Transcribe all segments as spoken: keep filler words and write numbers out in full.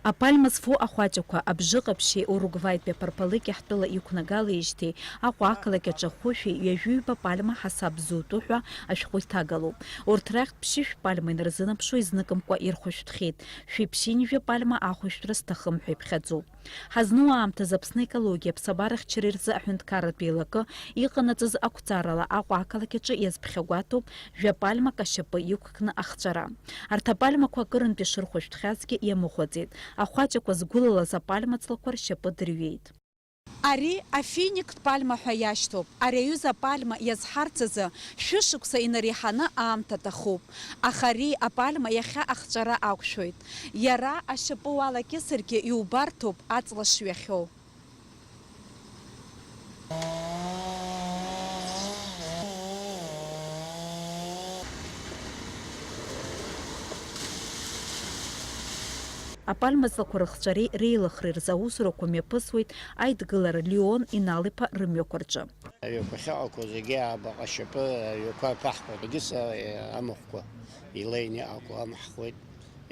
Апальма зфо ахәаҷақәа абжьы ҟаԥшьи Уругваитәи аԥарпалыки ҳтәыла иқәнагалеижьҭеи Аҟәа ақалақь аҿы хәышәи ҩажәи ҩба пальма ҳасаб зутәу ҳәа ашәҟәы иҭагалоуп. Урҭ рахьтә ԥшьышә пальма инарзынаԥшуа изныкымкәа ирхәышәтәхьеит, шәи ԥшьынҩажәа пальма ахәышәтәра сҭахым ҳәа иԥхьаӡоуп. Ҳазну аамҭазы Аԥсны аекологиа, аԥсабара ахьчара рзы аҳәынҭқарратә еилакы иҟанаҵаз ақәҵарала Аҟәа ақалақь аҿы иазԥхьагәаҭоуп жәа пальмак ашьапы иқәкны ахҵәара. Арҭ апальмақәа акырынтә ишырхәышәтәхьазгьы иамыхәаӡеит. Ахәаҷақәа згәылалаз апальма ҵлақәа ршьапы дырҩеит. Ари афиниктә пальма ҳәа иашьҭоуп. Ари аҩыза апальма иазҳарц азы шәышықәса инареиҳаны аамҭа аҭахуп. Аха ари апальма иахьа ахҵәара ақәшәоит. Иара ашьапы уалакьысыргьы иубарҭоуп аҵла шҩахьоу. Апальма ҵлақәа рыхҵәареи реилыхреи рзы аусурақәа мҩаԥысуеит Аидгылара Леон Инал-иԥа рымҩақәа рҿы. Аҩақәа ахьыҟақәоу зегьы аабаҟа ашьапы аҩақәа аԥаҳҟоит, егьыс амахәқәа илеины иҟақәоу амаҳхуеит,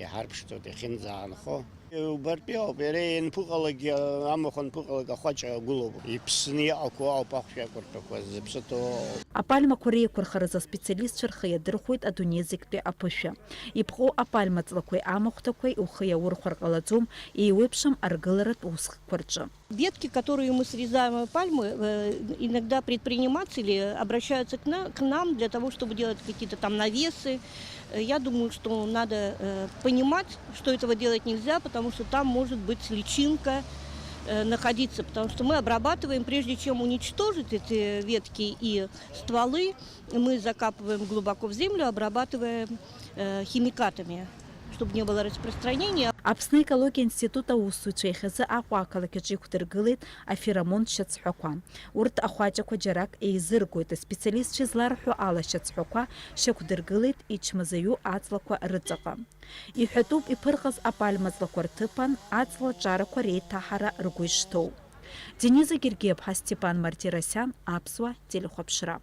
иҳарԥшӡоит иахьынӡаанхо. Убартәи ауп, иара ианԥыҟалакгьы, амахә анԥыҟалак ахәаҷ агәылоуп, иԥсны иҟақәоу ауп ахәшә ақәырҭәақәа зыԥсы ҭоу. Апальмақәа реиқәырхаразы аспециалистцәа рхы иадырхәоит адунеи зегьтәи аԥышәа. Иԥҟоу апальма ҵлақәеи амахәҭақәеи ухы иаурхәар ҟалаӡом, еиуеиԥшым аргыларатә усқәа рҿы. Ветки, которые мы срезаем, э, пальмы, э, иногда предприниматели обращаются к на-, к нам для того, чтобы делать какие-то там навесы. Э, я думаю, что надо, э, понимать, что этого делать нельзя, потому что там может быть личинка, э, находиться, потому что мы обрабатываем, прежде чем уничтожить эти ветки и стволы, мы закапываем глубоко в землю, обрабатываем, э, химикатами, чтобы не было распространения. Аԥсны аекологиа институт аусзуҩцәа иахьазы Аҟәа ақалақь аҿы иқәдыргылеит аферомон шьацҳәақәа. Урҭ ахәаҷақәа џьарак еизыргоит, аспециалистцәа изларҳәо ала шьацҳәақәа шьақәдыргылеит ичмазаҩу аҵлақәа рыҵаҟа. Иҳәатәуп иԥырҟаз апальма ҵлақәа рҭыԥан аҵла ҿарақәа реиҭаҳара ргәы ишҭоу. Дениза Гергиаԥҳа, Степан Мартиросиан, Аԥсуа телехәаԥшра.